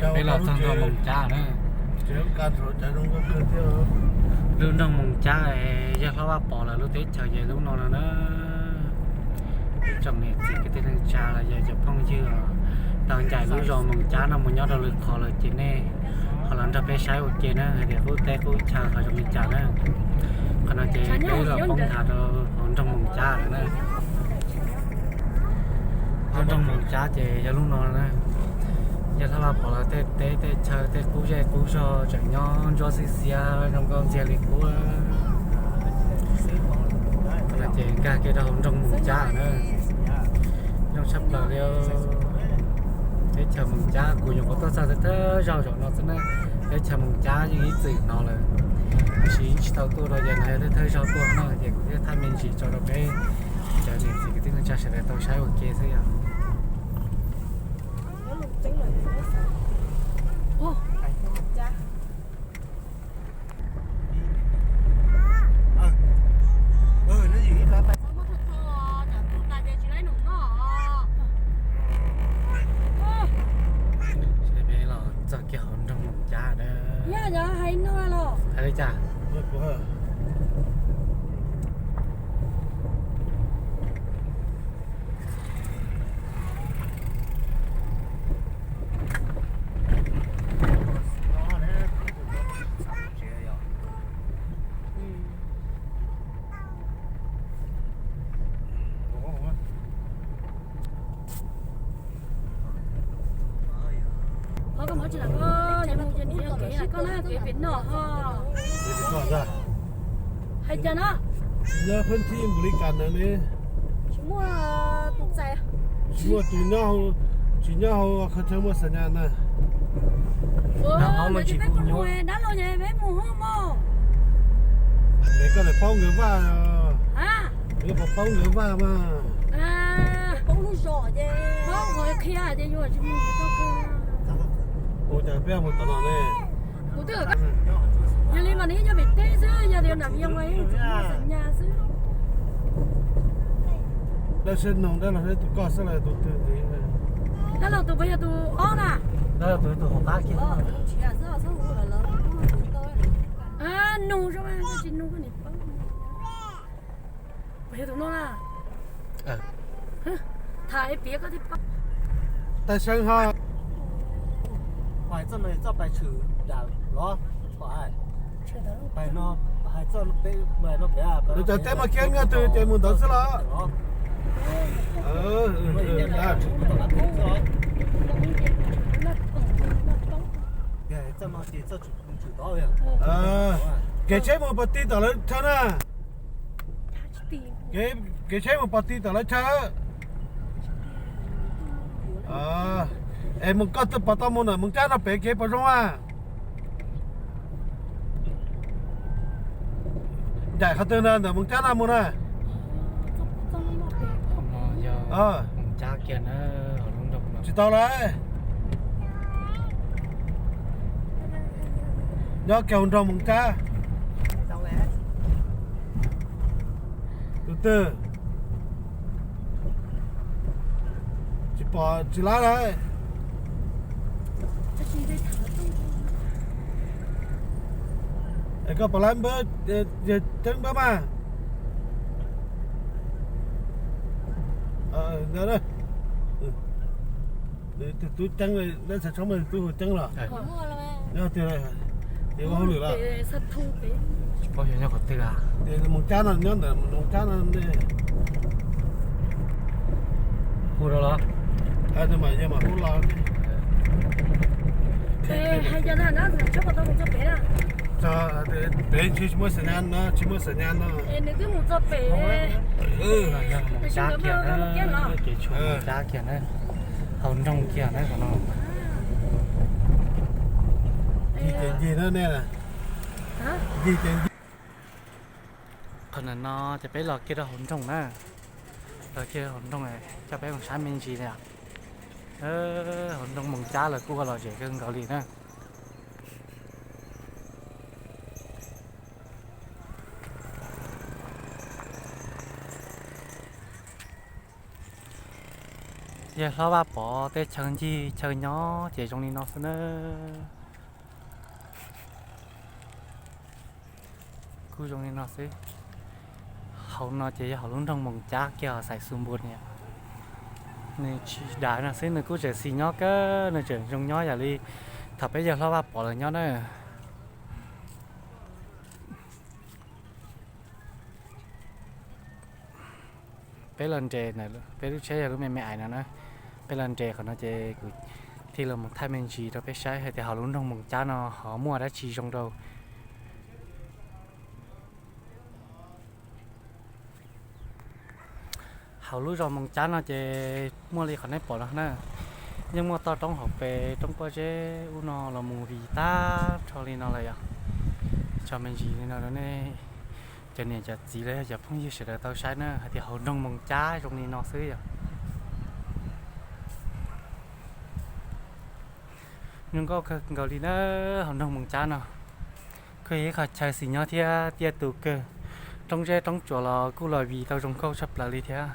Peb los txog nroog Moos Cab na. Lub nroog Moos Cab, yawg Hlob Vaj Pov lawv lub teb chaws ces lub no no na. Tsoom niam txiv kwv tij neej tsa los yog cov phooj ywg tau ncaim lub zos Moos Cab no mus nyob rau lwm qhov lawm ces nej ho los nrog peb saib ua ke na hais tias qub teb qub chaw ho zoo li cas na. Qhov no ces peb los poob nthav rau hauv nroog Moos Cab lawm na. Lub nroog Moos Cab ces yog lub no na. Yawg Hlob Vaj Pov lawv tej teb tej chaw tej qub zej qub zog tseem nyob ntsuab xiab xiab zoo nkauj ntxiag li qub. Qhov no ces nkag kiag rau hauv nroog Moos Cab na. Zoo tshaj plaws li. Teb chaws Moos Cab kuv nyuam qhuav tuaj txog thawj zaug zaum no xwb na. Teb chaws Moos Cab yeej ib txwm hnov lawm, tiam sis tsis tau tuaj rau ces no yog thawj zaug tuaj no ces kuv thiaj thaij me ntsis tso rau peb cov niam txiv kwv tij neej tsa sawv daws tau saib ua ke xwb yom. Peb los txog kiag hauv nroog Moos Cab na. Hais li cas? Qhov koj muab tsis lam koj, ces mus ces nws yog kev lam koj na, kev pem no ho. Hais cas no? Nyob pheej thib npaum li cas ntawd ne? Tsis muaj tus txais. Tsis muaj tus nyob, tsis nyob hauv qhov chaw muaj xas nyas na. Dab laug ces peb mus hoob mos. Es koj niam paub nkawd vaj, nkawd puas paub nkawd vaj mas? Paub lub zos ces paub qhov qhia ces yuav tsis mus tsis tau kawg. Ua cas peb mus tom no ne? Kuv twb, yog li mas nws nyob pem teb xwb, yog tias nam yog mas yeej tsis muaj xas nyas xwb. Dab seb noog dab laug seb tus koj xwb los tus twg ntxiv. Dab laug tus puas yog tus ob na? Dab laug tus tus hauv qab kiag. Nug zoo mas koj tsis nug koj niam paub. Puas yog tus no na? Tham piav koj thiaj paub. Tais Seev ho. Pais txoj no, txoj pais tshwm dam los. Lawv cov teb mas kiab nkag twg ces mus ntawd xwb los. Kev tsheb mus pas ti tom lawv chaw na. Kev tsheb mus pas ti tom lawv chaw. Es mus koj twb pom tau mus ntawm Moos Cab no pem kev puas zoo a? Ncaim qhov twg ntawm Moos Cab no mus na? Tsis tau lawm. Nyob kiag hauv nroog Moos Cab. Tus twg? Tsis pom tsis lawm. Es koj pom lawv npawb, yawg Ceeb npawb mas. Tus tub Ceeb, neb xav tshoob mas tub hu Ceeb los? Nyob tiag, ces ua hauj lwm los? Tsis paub yog nyob qhov twg. Ces Moos Cab no, nyob ntawm Moos Cab no. Hu rau los? Yog mas hu los. Hais cas na, tsheb puas tau mus txog pem na? Pem tsis muaj xas nyas no, tsis muaj xas nyas no. Es nws twb mus txog pem. Moos Cab kiag na, kev tshuam Moos Cab kiag na, hauv nroog kiag na qhov no. Ncig ces ncig na nej. Ncig ces ncig. Qhov ntawm no ces peb los kiag rau hauv nroog na. Los kiag hauv nroog coj peb mus saib me ntsis li. Hauv nroog Moos Cab lawv kuj ua lom zem kawg nkaus li na. Yawg hlob Vaj Pov tej chaw ncig chaw nyob ces zoo li no xwb na. Kuj zoo li no xwb. Hauv no ces yog hauv lub nroog Moos Cab kiag os, xaiv Xus Npus niam. Nws tsis dav no xwb, nws kuj tseem xis nyob kawg, nws tseem zoo nyob yam li thaum peb yawg hlob Vaj Pov lawv nyob na. Peb los nres, peb lub tsheb yog lub me me ais no na. Peb los nres qhov no ces kuv thiaj los mus thaij me ntsis rau peb saib hais tias hauv lub nroog Moos Cab no ho muaj dab tsi zoo rau. Hauv lub zos Moos Cab no ces muaj li qhov nej pom no na, yeej muaj toj roob hauv pes, roob pob zeb ub no los mus vim tag nrho li no lawm yom. Tso me ntsis li no rau nej cov niam cov txiv los yog cov phooj ywg sawv daws tau saib na hais tias hauv nroog Moos Cab zoo li no xwb yom. Zoo nkauj kawg nkaus li na, hauv nroog Moos Cab no kuj yog ib qhov chaw xis nyob thiab tiaj tus kawg. Roob zeb roob tsuas los kuj los vim tau zoo nkauj tshaj plaws li thiab.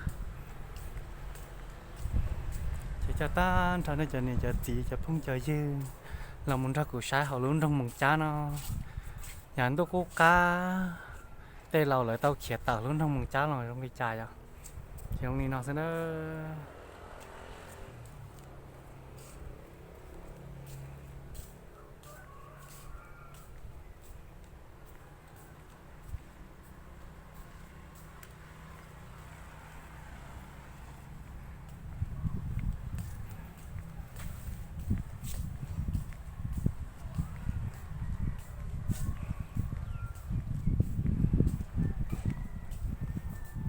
Ces coj tag nrho nej cov niam cov txiv cov phooj cov ywg los mus nrog kuv saib hauv lub nroog Moos Cab no. Yog ntuj qub qab, tej laus lawv tau khiav tawm lub nroog Moos Cab los zoo li cas yom. Ces zoo li no xwb na.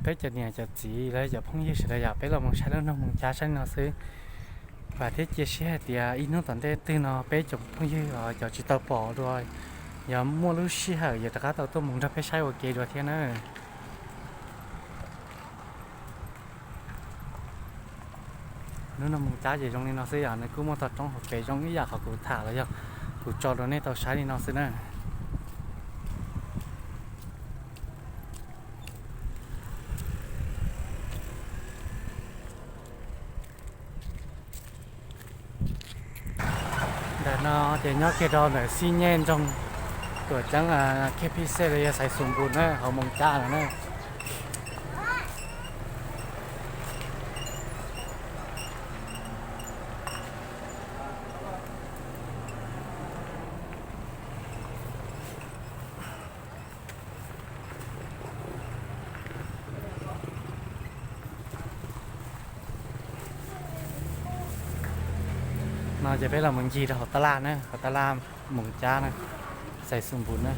Peb cov niam cov txiv los cov phooj ywg sawv daws yom, peb los mus saib lub nroog Moos Cab saib no xwb. Vam thiab cia siab hais tias ib hnub tom ntej twg no peb cov phooj ywg cov tsis tau pom dua, yog muaj lub sij hawm yuav rov qab tau tuaj mus nrog peb saib ua ke dua thiab na. Lub nroog Moos Cab ces zoo li no xwb yom, nws kuj muaj toj roob hauv pes zoo ib yam qhov kuv tham los yog kuv tso rau nej tau saib li no xwb na. Ntawm no ces nyob kiag rau ntawm xib nyej nroog tuam ceeb K P C los yog xaiv Xus Npus na, hauv Moos Cab no na. No ces peb los mus ncig rau hauv tab laj na, hauv tab laj Moos Cab na, xaiv Xus Npus na.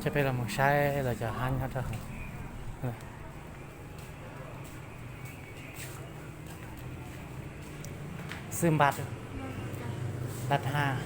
Ces peb los mus saib los cov hab nyob rau hauv. Xwb npab, npab hab.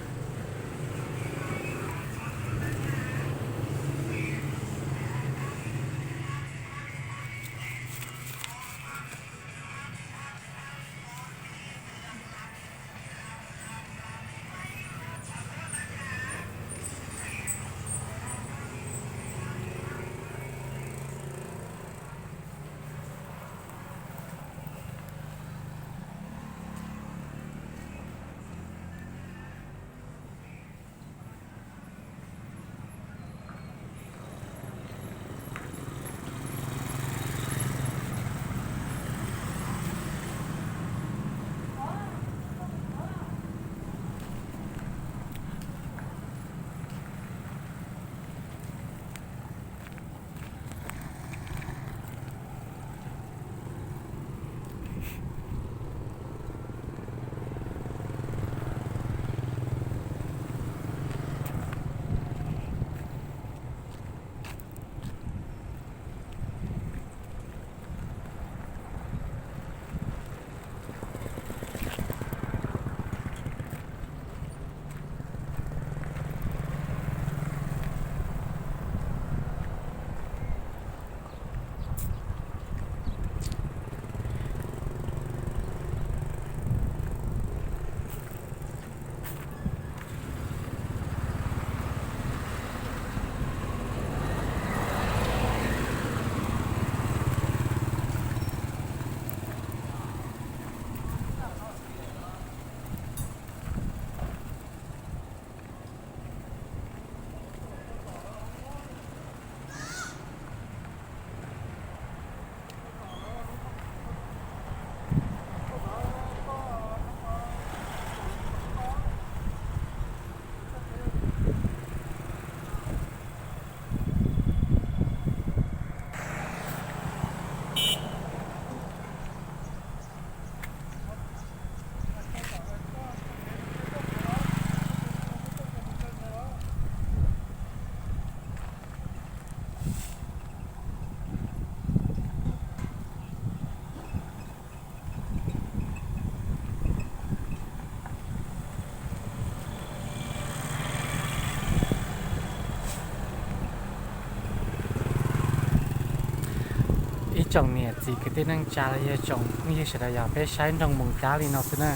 Tsoom niam txiv kwv tij neej tsa los yog tsoom phooj ywg sawv daws, yog peb saib nrooj mus cab li no xwb na.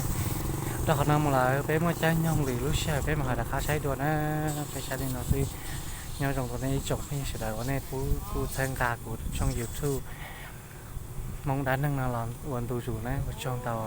Rau qhov no mus lawm peb muaj caij nyoog lwm lub sij hawm peb mam ho rov qab saib dua na. Peb saib li no xwb. Nyob zoo rau nej ib tsoom phooj ywg sawv daws uas nej pub kuv txhawb nqa kuv tshooj YouTube Hmoob Dab Neeg no los ua ntu zus na, ua tsaug ntau.